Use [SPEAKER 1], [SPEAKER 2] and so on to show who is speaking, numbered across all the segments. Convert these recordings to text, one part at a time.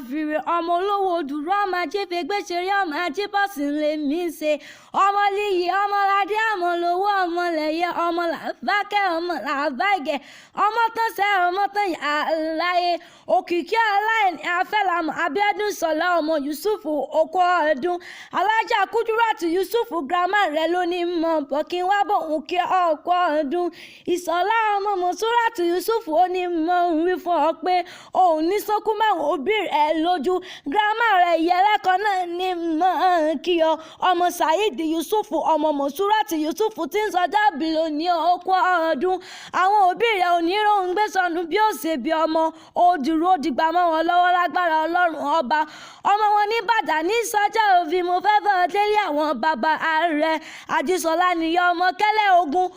[SPEAKER 1] Àfìrè ọmọ olówó dùrọ̀, ọmọ ajífẹ́gbẹ́sẹ̀rẹ́, ọmọ ajíbọ̀sìn lèmi ń ṣe, ọmọ líyì, ọmọládé, ọmọ lówó, ọmọ lẹ́yẹ, ọmọ làbákẹ́, ọmọ làbáìgẹ̀, ọmọ tán sẹ́, ọmọ tán yà láyé. Òkìkí aláìní afẹ́lámọ̀ Abíọ́dún Sọlá ọmọ Yusuf okó ọdún. Alájà Kúdúrátù Yusuf, girama rẹ̀ ló ní mọ̀ bọ̀ kí n wá bòun kí ọkọ̀ ọdún. Ìsọ̀lá ọmọ Mọ̀súrátù Yusuf ó ní mọ̀ ń wí fún ọ pé òun ní sọ́kú máwọn òbí rẹ̀ lójú. Girama rẹ̀ ìyẹlẹ́kọ̀ọ́ náà ní mọ̀ kí ọ. Ọmọ Saheed Yusuf, ọmọ Mọ̀súrátù Yusuf tí ń sọjá bìlò ní okó ọdún. Àwọn òbí rẹ̀ ò ní rohun gbé sọnù bí ó ṣe bí ọmọ. Ó dúró dìgbà mọ́ wọn lọ́wọ́ lágbára Ọlọ́run ọba. Ọmọ wọn ní bàtà ní sọjọ́ òbí mo fẹ́ bọ́ délé àwọn bàbá rẹ̀. Àjísọlá nìyá ọmọ kẹ́lẹ́ ogun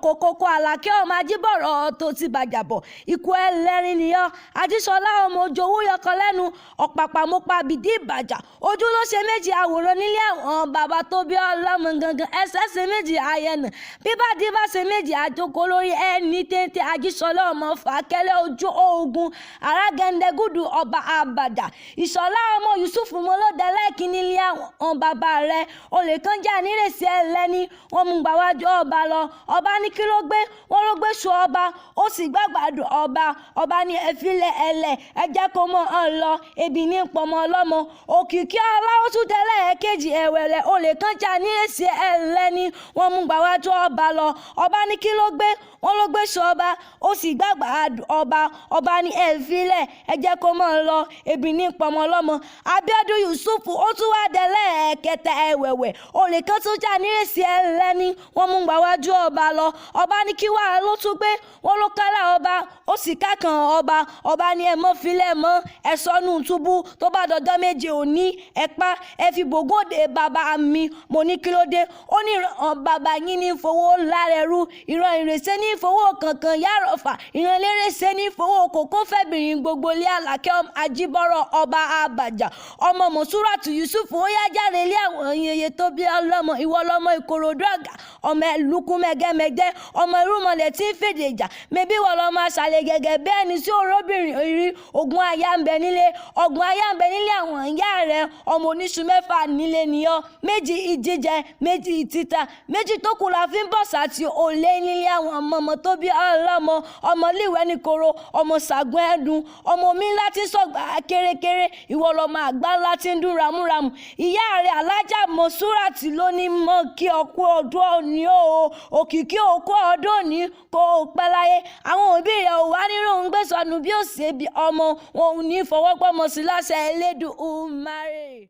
[SPEAKER 1] kòkòkò àlàkẹ́ ọmọ ajíbọ̀rọ̀ tó ti bàjàbọ̀ ikú ẹlẹ́rìn nìyọ. Àjísọlá ọmọ òjòwú yọkọ lẹ́nu ọ̀pàpà mo pa bìdí ìbàjà ojú ló ṣe méjì àwòrán nílé àwọn bàbá tó bí ọlọ́mọ gangan, ẹsẹ̀ ṣe méjì ayẹnà bíbàdí bá ṣe méjì àjòkó lórí ẹni téńté. Àjísọlá ọmọ fàákẹ́lẹ́ ojú ogun arágẹ́ndẹ́gùdù ọba àbàdà. Ìṣọ̀lá ọmọ Yusuf mọ́lódé lẹ́kìn nílé àwọn bàbá rẹ̀. Olè kan jà nírèsí ẹlẹ́ni, wọ́n mú gbàwájú ọba lọ. Ọba ní kí ló gbé? Wọ́n ló gbé sùn ọba, ó sì gbàgbàdo ọba. Ọba ní ẹ̀fílẹ̀ ẹlẹ̀, ẹ jẹ́ kó mọ̀ ọ́n lọ, ebi ní pọmọ ọlọ́mọ. Òkìkí ọlá ó tún tẹ́lẹ̀ kejì ẹ̀wẹ̀lẹ̀. Olè kan jà nírèsí ẹlẹ́ni, wọ́n mú gbàwájú ọba lọ. Ọba ní kí ló gbé? Wọ́n ló gbé sùn ọba, ó sì gbàgbàdo ọba. Ọba ní ẹ̀fílẹ̀, ẹ jẹ́ kó mọ̀ ọ́n lọ, ebi ní pọmọ ọlọ́mọ. Abíọ́dún Yusuf ó tún wá délẹ̀ kẹta ẹ̀wẹ̀wẹ̀. Olè kan tún jà nírèsí ẹlẹ́ni, wọ́n mú gbàwájú ọba lọ. Ọba ní kí wàá ló tún gbé? Wọ́n ló kálá ọba, ó sì kákan ọba. Ọba ní ẹ mọ́ filẹ̀ mọ́, ẹ sọnù túbú, tó bá dọjọ́ méje òní ẹ pa, ẹ fi bògóde bàbá mi. Mo ní kí ló dé? Ó ní ìran bàbá yín ní fowó lárẹ̀rú, ìran ìrèsé ní fowó kankan yàrá, ìran elérèsé ní fowó kòkó fẹ́bìrin gbogbo ilé Àlàkẹ́ Ajíbọ́rọ̀ ọba àbàjá ọmọ Mọ̀súrátù Yusuf. Ó yá jáde ilé àwọn yeye tó bí ọlọ́mọ. Ìwọ lọmọ Ìkòròdú ọ̀gá, ọmọ ẹlùkù mẹgẹmẹgẹ, ọmọ irúnmọlẹ̀ tí ń fèdè ìjà. Mẹbí wọ lọmọ àṣàlẹ̀ gẹ́gẹ́ bẹ́ẹ̀ ni sí orobìnrin rí. Ogun aya ń bẹ nílé, ọgbọ̀n aya ń bẹ nílé àwọn ìyá rẹ̀. Ọmọ oníṣu mẹ́fà nílé nìyọ, méjì ìjíjẹ, méjì ìtítà, méjì tó kù la fi ń bọ̀ sàtì òlé nílé àwọn ọmọ tó bí ọlọ́mọ. Ọmọ líwẹ́ ní koro, ọmọ sàgún ẹ̀dùn, ọmọ omi ńlá tí ń sọ̀gbà kérékéré. Ìwọ lọmọ àgbá ńlá tí ń dún ramúramù. Ìyá rẹ̀ Alájà Mọ̀súrátì ló ní mọ́ kí ọkú ọdún òní o. Òkìkí òkú ọdún òní kó o pẹ́ láyé. Àwọn òbí rẹ̀ ò wá nínú ń gbé sọnù bí ó ṣe bí ọmọ wọn ò ní fọwọ́ gbọ́mọ sí láṣẹ Elédùmarè.